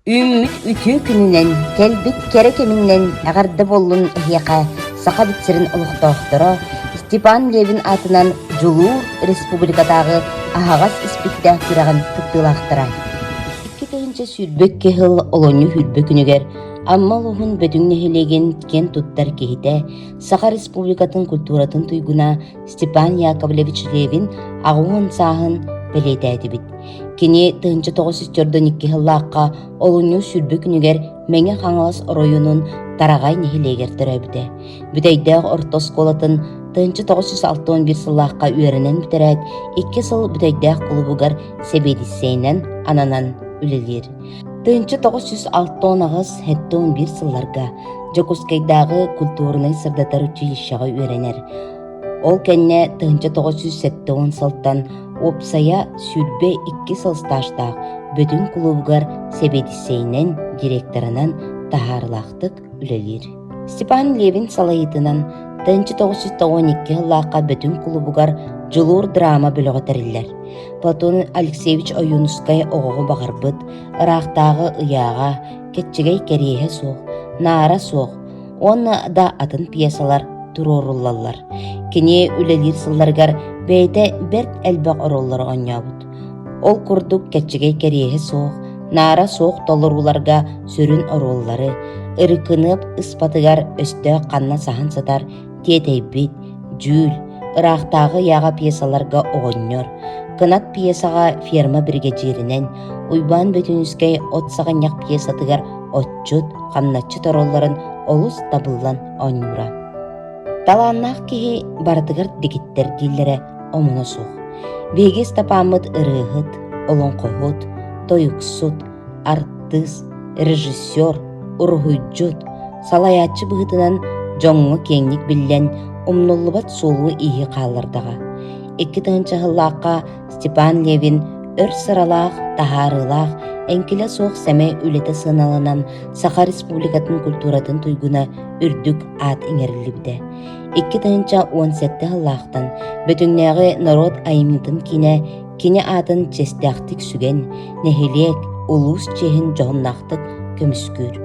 Үүммүт үтүө күнүнэн, кэлбит кэрэ кэминэн эҕэрдэ буоллун эһиэхэ Сахабыт сирин олохтоохторо Степан Левин аатынан Дьулуур республикатааҕы аһаҕас испиктээх күрэҕин кыттыылаахтара. 2022 сыл олунньу сүүрбэ күнүгэр Амма улууһун Бөтүҥ нэһилиэгин киэн туттар киһитэ, Саха Республикатын культуратын туйгуна Степан Яковлевич Левин 80 сааһын бэлиэтээтибит. Кини 1942 сыллаахха олунньу сүүрбэ күнүгэр Мэҥэ Хаҥалас оройуонун Тараҕай нэһилиэгэр төрөөбүтэ. Бүтэйдээх орто оскуолатын 1961 сыллаахха үөрэнэн бүтэрээт, икки сыл Бүтэйдээх кулубугар сэбиэдиссэйинэн ананан үлэлиир. 1968-71 сылларга Дьокуускайдааҕы культурнай-сырдатар училищеҕа үөрэнэр. Ол кэннэ 1970 сылтан уопсайа 22 сыл стажтаах Бөтүҥ кулуубугар сэбиэдиссэйинэн, директорынан таһаарыылаахтык үлэлиир. Степан Левин салайыытынан 1992 сыллаахха Бөтүҥ кулуубугар Дьулуур драма бөлөҕө тэриллэр. Платон Алексеевич Ойуунускай оҕоҕо баҕарбыт, ыраахтааҕы ыйааҕа, кэччэгэй кэриэһэ суох, наара суох уонна да атын пьесалар туруоруллаллар. Кини үлэлиир сылларыгар бэйэтэ бэрт элбэх оруоллары оонньообут. Ол курдук кэччэгэй кэриэһэ суох, наара суох толорууларга сүрүн оруоллары, Ырыкыныап ыспатыгар өстөөх ханна саһан сытар тиэтэйбит, дьүүл, ыраахтааҕы ыйааҕа пьесаларга оҕонньор, Кынат пьесаҕа ферма биригэдьииринэн, Уйбаан Бөтүнүскэй От саҕынньах пьесатыгар отчут, хамначчыт оруолларын олус табыллан оонньуура. Талааннаах киһи барытыгар дэгиттэр дииллэрэ омуна суох. Биһиги Ыстапааммыт ырыаһыт, олоҥхоһут, тойуксут, артыыс, режиссер, уруһуйдьут, салайааччы быһыытынан дьоҥҥо киэҥник биллэн, умнуллубат суолу-ииһи хааллардаҕа. 2000 сыллаахха Степан Левин өр сыралаах, таһаарыылаах, эҥкилэ суох сэмэй үлэтэ сыаналанан Саха Республикатын культуратын туйгуна үрдүк аат иҥэриллибитэ. 2017 сыллаахтан Бөтүҥнээҕи норуот айымньытын киинэ кини аатын чиэстээхтик сүгэн, нэһилиэк, улуус чиэһин дьоһуннаахтык көмүскүүр.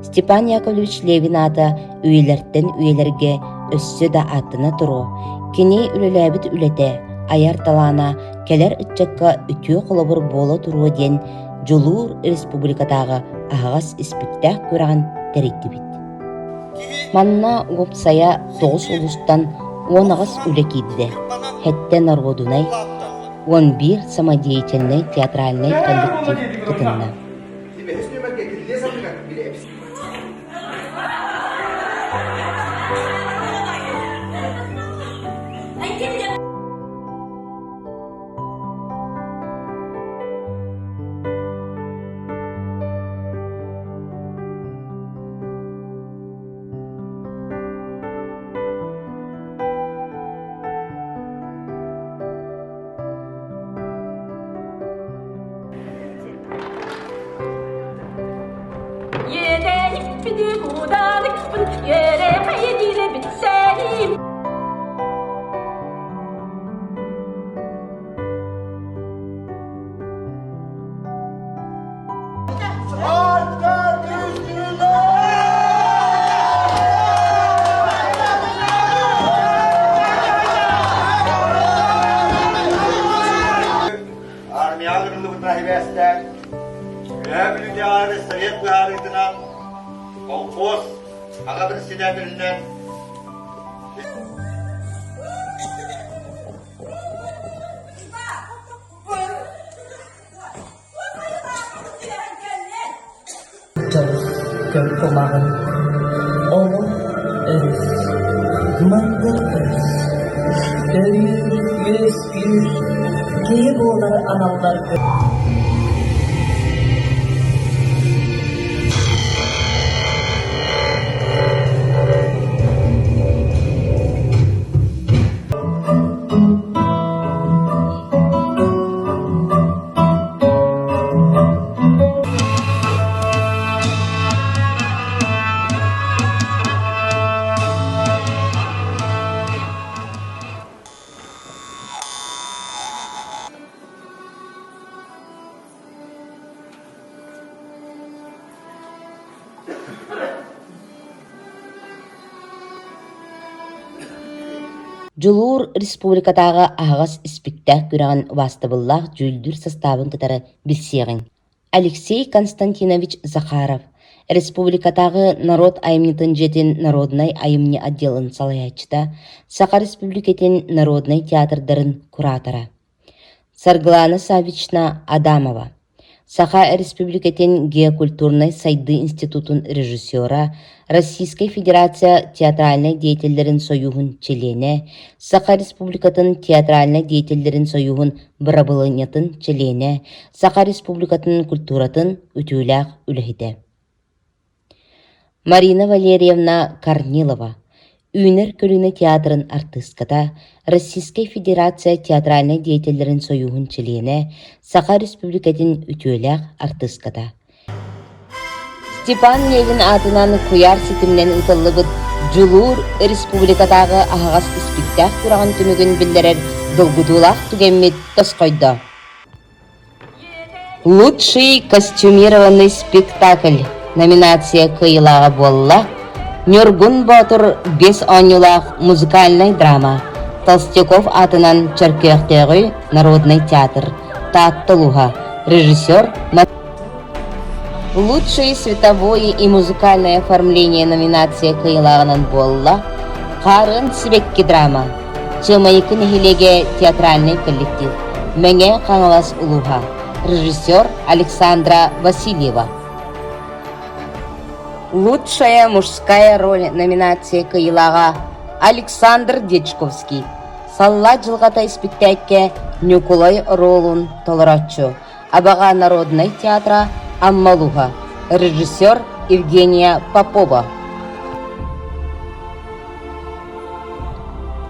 Степан Яковлевич Левин аата үйэлэртэн үйэлэргэ өссө да ааттана туруо, кини үлэлээбит үлэтэ, айар талаана кэлэр ыччакка үтүө холобур буола туруо диэн Дьулуур республикатааҕы аһаҕас испиктээх күрэҕин тэрийдибит. Манна уопсайа тоҕус улуустан 18 үлэ киирдэ, сэттэ норуодунай, 11 самодеятельнай театральнай коллектив кытынна. Армияҕа ыҥырыллыбытынан сибээстээн, Үөһээ Бүлүүтээҕи Совет быһаарыытынан колхоз аҕа председателинэн Дьоҕус көр кумаҕын, олох өрүс, мындыр өрүс, төрүүр, үөскүүр, киһи буолар аналларга Дьулуур республикатааҕы аһаҕас испиктээк күрэҕин убаастабыллаах дьүүллүүр састаабын кытары билсиэҕиҥ. Алексей Константинович Захаров, республикатааҕы норуот айымньытын дьиэтин народнай айымньы отделын салайааччыта, Саха Республикатын народнай театрдарын куратора. Саргылана Саввична Адамова, Саха Республикатын геокультурнай сайдыы институтун режиссера, Российскай Федерация театральнай деятеллэрин сойууһун чилиэнэ, Саха Республикатын театральнай деятеллэрин сойууһун бырабылыанньатын чилиэнэ, Саха Республикатын культуратын үтүөлээх үлэһитэ. Марина Валерьевна Корнилова, Үүнэр көлүөнэ театрын артыыската, Российскай Федерация театральнай деятеллэрин сойууһун чилиэнэ, Саха Республикатын үтүөлээх артыыската. Степан Левин аатынан куйаар ситиминэн ыытыллыбыт Дьулуур республикатааҕы аһаҕас испиктээх күрэҕин түмүгүн биллэрэр долгутуулаах түгэммит тосхойдо. Лучший костюмированный спектакль номинация кыайыылааҕа буолла Ньургун Боотур биэс оонньуулаах музыкальнай драма Толстяков аатынан Чөркөөхтөөҕү народнай театр Таатта улууһа режиссер Лучшее световое и музыкальное оформление номинация кыайыылааҕынан буолла Хаарыан сибэкки драма Чыамайыкы нэһилиэгэ театральнай коллектив Мэҥэ Хаҥалас улууһа режиссер Александра Васильева Лучшая мужская роль номинация кыайыылааҕа Александр Дьячковский Салла дьылҕата испиктээккэ Ньукулай оруолун толорооччу Абаҕа народнай театра Амма улууһа режиссер Евгения Попова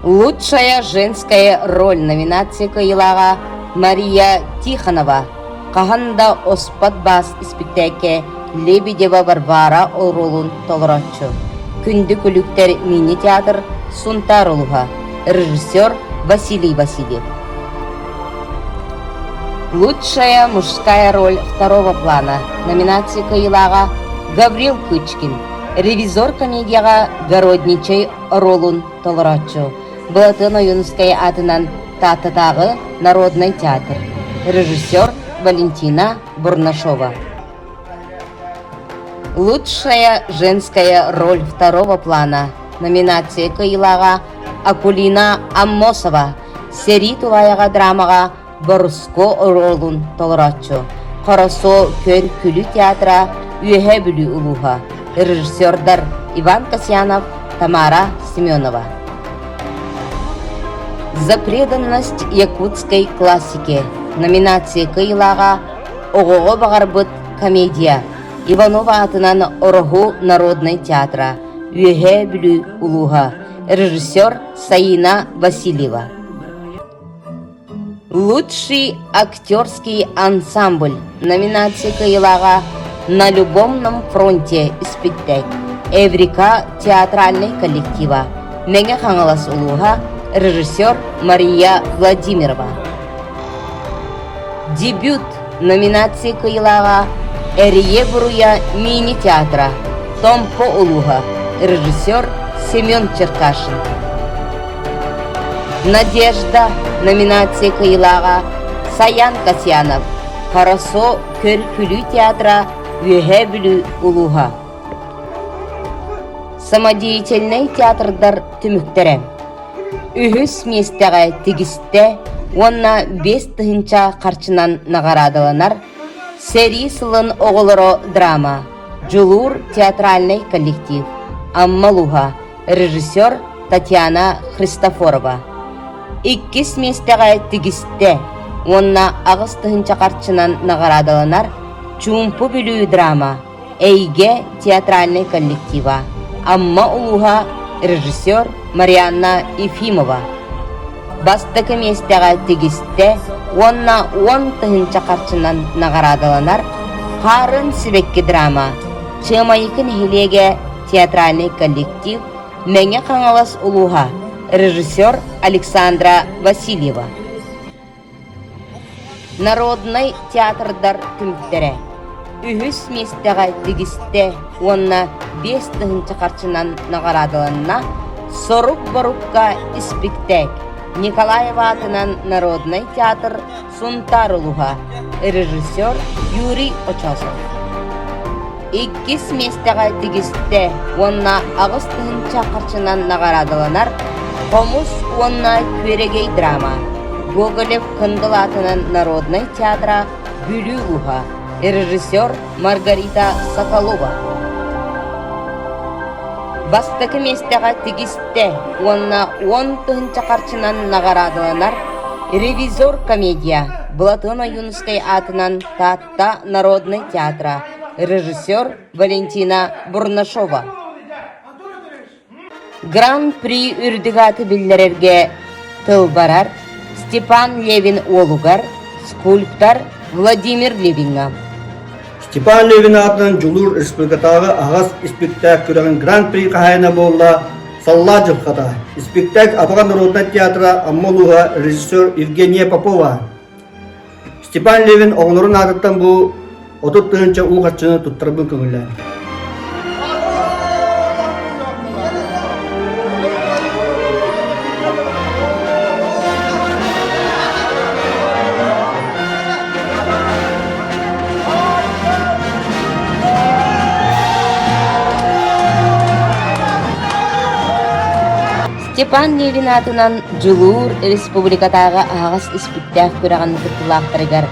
Лучшая женская роль номинация кыайыылааҕа Мария Тихонова хаһан да оспот баас испиктээккэ Лебедева Варвара оруолун толорооччу. Күндү күлүктэр мини-театр Сунтаар улууһа режиссер Василий Васильев. Лучшая мужская роль второго плана номинация кыайыылааҕа Гаврил Кычкин Ревизор комедияҕа Городничай оруолун толорооччу Былатыан Ойуунускай аатынан Тааттатааҕы народнай театр режиссер Валентина Бурнашова Лучшая женская роль второго плана номинация кыайыылааҕа Акулина Аммосова Сэрии тулаайаҕа драмаҕа Боруско оруолун толорооччу Хоросо көр-күлүү театра Үөһээ Бүлүү улууһа режиссердар Иван Касьянов, Тамара Семенова За преданность якутской классике номинация кыайыылааҕа Оҕоҕо баҕарбыт комедия Иванов аатынан Ороһу народнай театра Үөһээ Бүлүү улууһа режиссер Саина Васильева Лучший актерский ансамбль номинация кыайыылааҕа «На любовном фронте» испиктээк Эврика театральнай коллектива Мэҥэ Хаҥалас улууһа режиссер Мария Владимирова Дебют номинация кыайыылааҕа Эрийэ-буруйа мини-театра Томпо улууһа режиссер Семен Черкашин Надежда номинация кыайыылааҕа Саян Касьянов Хорошо көр-күлүү театра Үөһээ Бүлүү улууһа Самодеятельнай театрдар түмүктэрэ Үһүс миэстэҕэ тигистэ уонна 5000 харчынан наҕараадаланар Сэрии сылын оҕолоро драма Дьулуур театральнай коллектив Амма улууһа режиссер Татьяна Христофорова Иккис миэстэҕэ тигистэ уонна 8000 харчынан наҕараадаланар Чуумпу Бүлүү драма Эйгэ театральнай коллектива Амма улууһа режиссер Марианна Ефимова Бастакы миэстэҕэ тигистэ уонна 10 000 харчынан наҕараадаланар Хаарын сибэкки драма Чыамайыкы нэһилиэгэ театральнай коллектив Мэҥэ Хаҥалас улууһа режиссер Александра Васильева Народнай театрдар түмүктэрэ. Үһүс миэстэҕэ тигистэ уонна 5000 харчынан наҕараадаланна «Сорук борукка испиктээк» Николаев аатынан народнай театр Сунтаар улууһа, режиссер Юрий Очосов. Иккис миэстэҕэ тигистэ уонна 8000 харчынан наҕараадаланар «Хомус уонна күөрэгэй» драма Гоголев Кындыл аатынан народнай театра Бүлүү улууһа, режиссер Маргарита Соколова. Бастакы миэстэҕэ тигистэ уонна 10 000 харчынан наҕараадаланар «Ревизор» комедия Платон Ойуунускай аатынан Таатта народнай театра, режиссер Валентина Бурнашова. Гран-при үрдүк ааты биллэрэргэ тыл барар Степан Левин уолугар, скульптор Владимир Левиҥҥа. Степан Левин аатынан Дьулуур республикатааҕы аһаҕас испиктээк күрэҕин Гран-при хаһаайына буолла Саллаат дьылҕата. Испиктээк Абаҕа народнай театра Амма улууһа режиссер Евгения Попова. Степан Левин оҕолорун аатыттан бу 30 тыһыынча уу харчыны туттарбын көҥүллээн. Степан Левин аатынан Дьулуур республикатааҕы аһаҕас испиктээх күрэҕин кыттыылаахтарыгар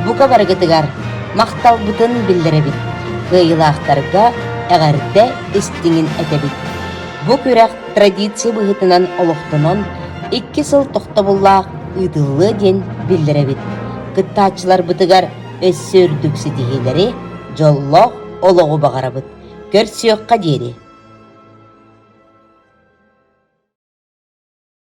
бука барыгытыгар махталбытын биллэрэбит, кыайыылаахтарга эҕэрдэ истиҥин этэбит. Бу күрэх традиция быһыытынан олохтонон, икки сыл тохтобуллаах ыытыллыа диэн биллэрэбит. Кыттааччыларбытыгар өссө үрдүк ситиһиилэри, дьоллоох олоҕу баҕарабыт. Көрсүөххэ диэри!